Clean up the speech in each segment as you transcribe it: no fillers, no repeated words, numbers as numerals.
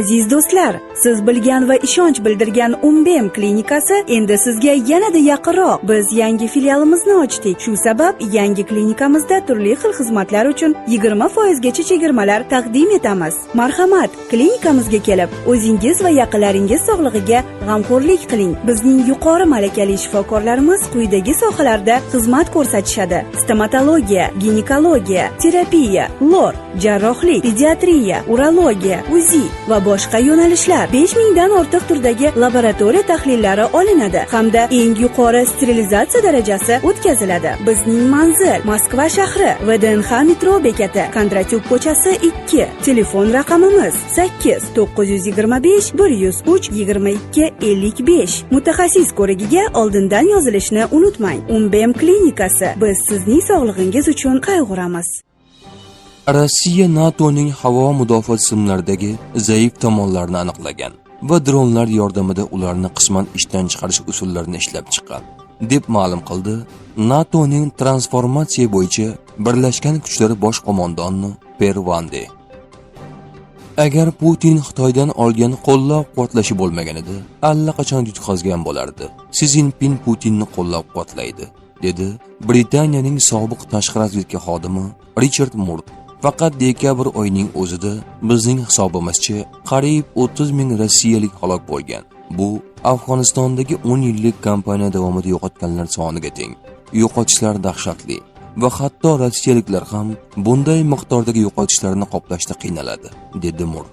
Aziz do'stlar, siz bilgan va ishonch bildirgan Umbem klinikasi endi sizga yanada yaqinroq. Biz yangi filialimizni ochdik. Shu sabab yangi klinikamizda turli xil xizmatlar uchun 20% gacha chegirmalar taqdim etamiz. Marhamat, klinikamizga kelib, o'zingiz va yaqinlaringiz sog'lig'iga g'amxo'rlik qiling. Bizning yuqori malakali shifokorlarimiz quyidagi sohalarda xizmat ko'rsatishadi: stomatologiya, ginekologiya, terapiya, lor, jarrohlik, pediatriya, urologiya, UZI va boshqa yo'nalishlar. 5000 dan ortiq turdagi laboratoriya tahlillari olinadi hamda eng yuqori sterilizatsiya darajasi o'tkaziladi. Bizning manzil: Moskva shahri, VDNX metro bekati, Kondratyuk ko'chasi 2. Telefon raqamimiz 8 925 103 22 55. Mutaxassis ko'rigiga oldindan yozilishni unutmang. Umbem klinikasi. Biz sizning sog'lig'ingiz uchun qayg'uramiz. Rossiya NATOning havo mudofaa tizimlaridagi zaif tomonlarni aniqlagan va dronlar yordamida ularni qisman ishdan chiqarish usullarini ishlab chiqqan, deb ma'lum qildi NATOning transformatsiya bo'yicha birlashgan kuchlari bosh qo'mondoni Per Vande. Agar Putin Xitoydan olgan qo'llab-quvvatlashi bo'lmaganida, allaqachon yutqazgan bo'lardi. Si Szinpin Putinni qo'llab-quvvatlaydi, dedi Britaniyaning sobiq tashqi razvedka xodimi Richard Mur. Faqat dekabr oyining o'zida bizning hisobimizcha qariyb 30 ming rossiyalik halok bo'lgan. Bu Afg'onistondagi 10 yillik kampaniya davomida yo'qotganlar soniga teng. Yo'qotishlar dahshatli va hatto rossiyaliklar ham bunday miqdordagi yo'qotishlarni qoplashda qiynaladi, dedi Mur.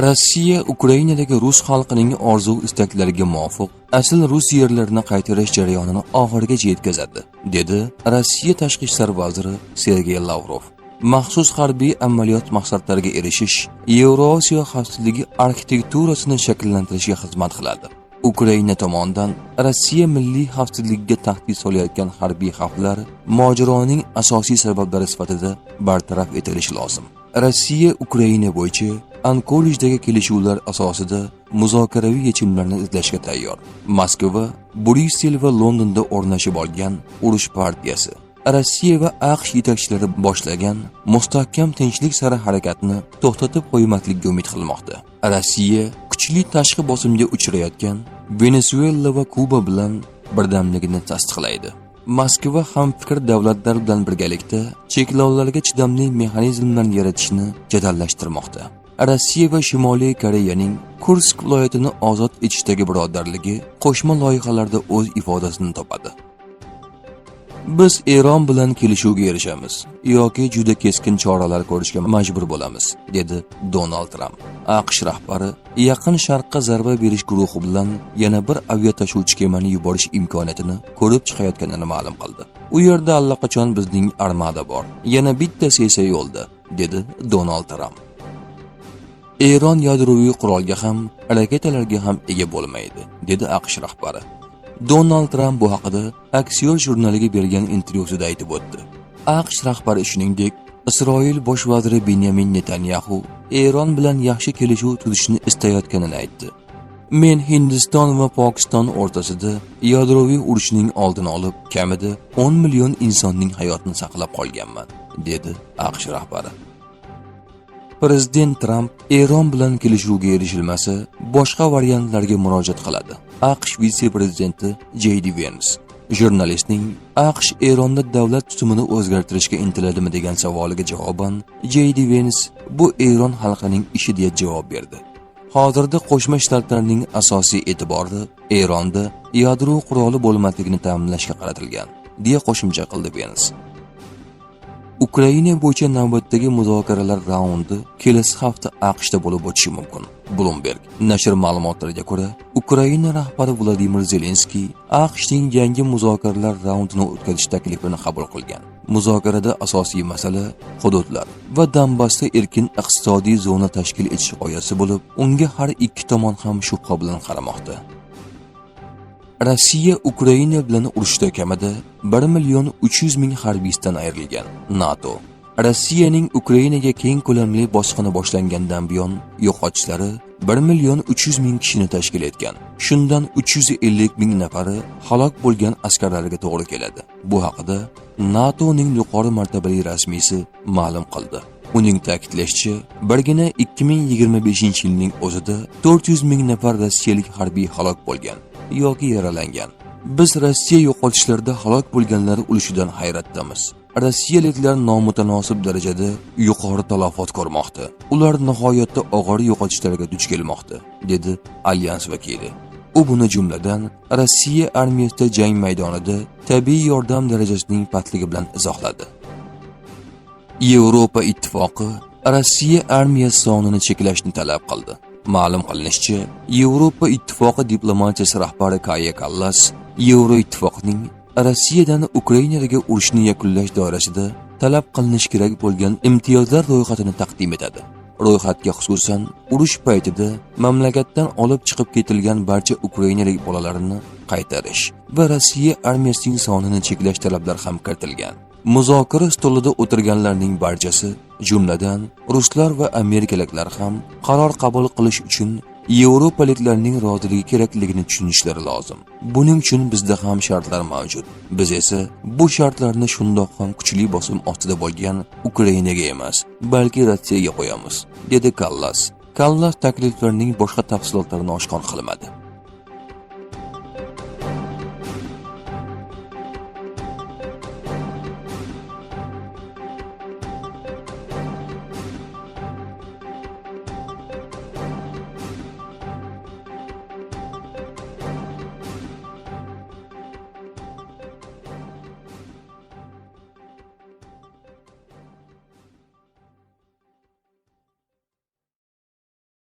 Rossiya Ukrainadagi rus xalqining orzu istaklariga muvofiq asl rus yerlarini qaytarish jarayonini oxirigacha yetkazadi, dedi Rossiya tashqi ishlar vaziri Sergey Lavrov. Maxsus harbiy amaliyot maqsadlariga erishish Yevrosiyo xavfsizligi arxitekturasini shakllantirishga xizmat qiladi. Ukraina tomonidan Rossiya milliy xavfsizligiga tahdid solayotgan harbiy xavflar mojaroning asosiy sabablari sifatida bartaraf etilishi lozim. Rossiya Ukraina bo'yicha Ankoridjdagi kelishuvlar asosida muzokaraviy yechimlarni izlashga tayyor. Moskva Bryussel va Londonda o'rnashib olgan urush partiyasi Rossiya va AQSh yetakchilari boshlagan mustahkam tinchlik sari harakatni to'xtatib qo'ymaslikka umid qilmoqda. Rossiya kuchli tashqi bosimga uchrayotgan Venesuela va Kuba bilan birdamligini tasdiqlaydi. Moskva hamfikr davlatlar bilan birgalikda cheklovlarga chidamli mexanizmlarni yaratishni jadallashtirmoqda. Rossiya va Shimoliy Koreyaning Kursk viloyatini ozod etishdagi birodarligi qo'shma loyihalarda o'z ifodasini topadi. Biz Eron bilan kelishuvga erishamiz yoki juda keskin choralar ko'rishga majbur bo'lamiz, dedi Donald Tramp. AQSh rahbari Yaqin Sharqqa zarba berish guruhi bilan yana bir aviatashuvchi kemani yuborish imkoniyatini ko'rib chiqayotganini ma'lum qildi. U yerda allaqachon bizning armada bor. Yana bittasi esa yo'lda, dedi Donald Tramp. Eron yadroviy qurolga ham, raketalarga ham ega bo'lmaydi, dedi AQSh rahbari. Donald Tramp bu haqida Axios jurnaliga bergan intervyusida aytib o'tdi. AQSh rahbari, shuningdek, Isroil bosh vaziri Benyamin Netanyaxu Eron bilan yaxshi kelishuv tuzishni istayotganini aytdi. Men Hindiston va Pokiston o'rtasida yadroviy urushning oldini olib, kamida 10 million insonning hayotini saqlab qolganman, dedi AQSh rahbari. Prezident Tramp Eron bilan kelishuvga erishilmasa, boshqa variantlarga murojaat qiladi. AQSh vitse-prezidenti J.D. Vance jurnalistning AQSh Eronda davlat tutumini o'zgartirishga intiladimi degan savoliga javoban J.D. Vance bu Eron xalqining ishi deya javob berdi. Hozirda Qo'shma Shtatlarning asosiy e'tibori Eronda yadro quroli bo'lmasligini ta'minlashga qaratilgan, deya qo'shimcha qildi Vance. Ukraina bo'yicha navbatdagi muzokaralar raundi kelasi hafta AQShda bo'lib o'tishi mumkin. Bloomberg nashr ma'lumotlariga ko'ra, Ukraina rahbari Vladimir Zelenskiy AQShning yangi muzokaralar raundini o'tkazish taklifini qabul qilgan. Muzokarada asosiy masala hududlar va Donbassda erkin iqtisodiy zona tashkil etish g'oyasi bo'lib, unga har ikki tomon ham shubha bilan qaramoqda. Rossiya Ukraina bilan urushda kamida 1 million 300 ming harbiysidan ayrilgan. NATO Rossiyaning Ukrainaga keng ko'lamli bosqini boshlangandan buyon yo'qotishlari 1 million 300 ming kishini tashkil etgan. Shundan 350 ming nafari halok bo'lgan askarlarga to'g'ri keladi. Bu haqida NATOning yuqori martabali rasmiysi ma'lum qildi. Uning ta'kidlashicha, birgina 2025-yilning o'zida 400 ming nafar rossiyalik harbiy halok bo'lgan yoki yaralangan. Biz Rossiya yo'qotishlarida halok bo'lganlar ulushidan hayratdamiz. Rossiyaliklar nomutanosib darajada yuqori talafot ko'rmoqda. Ular nihoyatda og'ir yo'qotishlarga duch kelmoqda, dedi alyans vakili. U buni jumladan Rossiya armiyasida jang maydonida tabiiy yordam darajasining pastligi bilan izohladi. Yevropa Ittifoqi Rossiya armiyasi sonini cheklashni talab qildi. Ma'lum qilinishicha, Yevropa Ittifoqi diplomatiyasi rahbari Kaya Kallas Yevroittifoqning Rossiyadan Ukrainadagi urushni yakunlash doirasida talab qilinishi kerak bo'lgan imtiyozlar ro'yxatini taqdim etadi. Ro'yxatga xususan urush paytida mamlakatdan olib chiqib ketilgan barcha ukrainalik bolalarni qaytarish va Rossiya armiyasining sonini cheklash talablari ham kiritilgan. Muzokara stolida o'tirganlarning barchasi, jumladan ruslar va amerikaliklar ham qaror qabul qilish uchun yevropaliklarning roziligi kerakligini tushunishlari lozim. Buning uchun bizda ham shartlar mavjud. Biz esa bu shartlarni shundoq ham kuchli bosim ostida bo'lgan Ukrainaga emas, balki Rossiyaga qo'yamiz, dedi Kallas. Kallas takliflarning boshqa tafsilotlarini oshkor qilmadi.